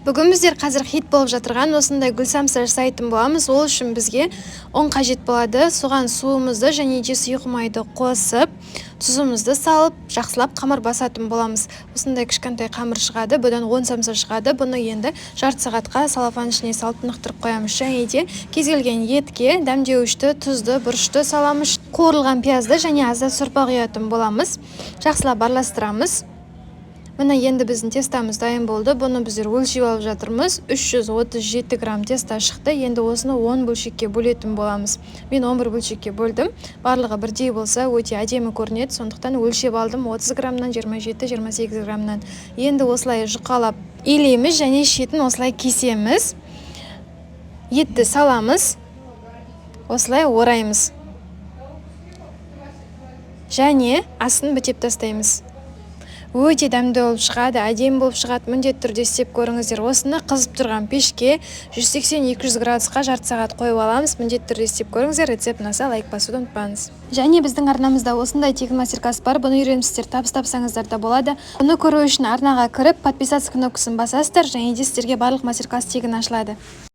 Бүгін біздер қазір хит болып жатырған осындай гүл самса жасайтын боламыз. Ол үшін бізге ұн қажет болады. Соған суымызды және де сұйық майды қосып, тұзымызды салып, жақсылап қамыр басатын боламыз. Осындай кішкентай қамыр шығады, бұдан 10 самса шығады. Бұны енді жарты сағатқа целлофан ішіне салып, тынықтырып қоямыз. Және де кез келген етке дәмдеуішті, тұзды, бұрышты саламыз, қуырылған пиязды және аздап сорпа құятын боламыз. Жақсылап араластырамыз. Міне, енді біздің тестамыз дайын болды. Бұны біздер өлшеп алып жатырмыз. 337 грамм теста шықты. Енді осыны 10 бөлшекке бөлетін боламыз. Мен 11 бөлшекке бөлдім. Барлығы бірдей болса, өте әдемі көрінеді. Сондықтан өлшеп алдым 30 граммнан, 27-28 граммнан. Енді осылай жұқалап илейміз және шетін осылай кесеміз. Етті саламыз, осылай ораймыз және астын бітеп тастаймыз. Өте дәмді болып шығады, әдемі болып шығады. Міндетті түрде істеп көріңіздер. Осыны қызып тұрған пешке 180-200 градусқа жарты сағат қойып аламыз. Міндетті түрде істеп көріңіздер. Рецепт ұнаса, лайк басуды ұмытпаңыз. Және біздің арнамызда осындай тегін мастер класс бар. Бұны үйреніп, сіздер табыс тапсаңыздар да болады. Бұны көру үшін арнаға кіріп, подписаться кнопкасын басасыздар және де сіздерге барлық мастер класс тегін ашылады.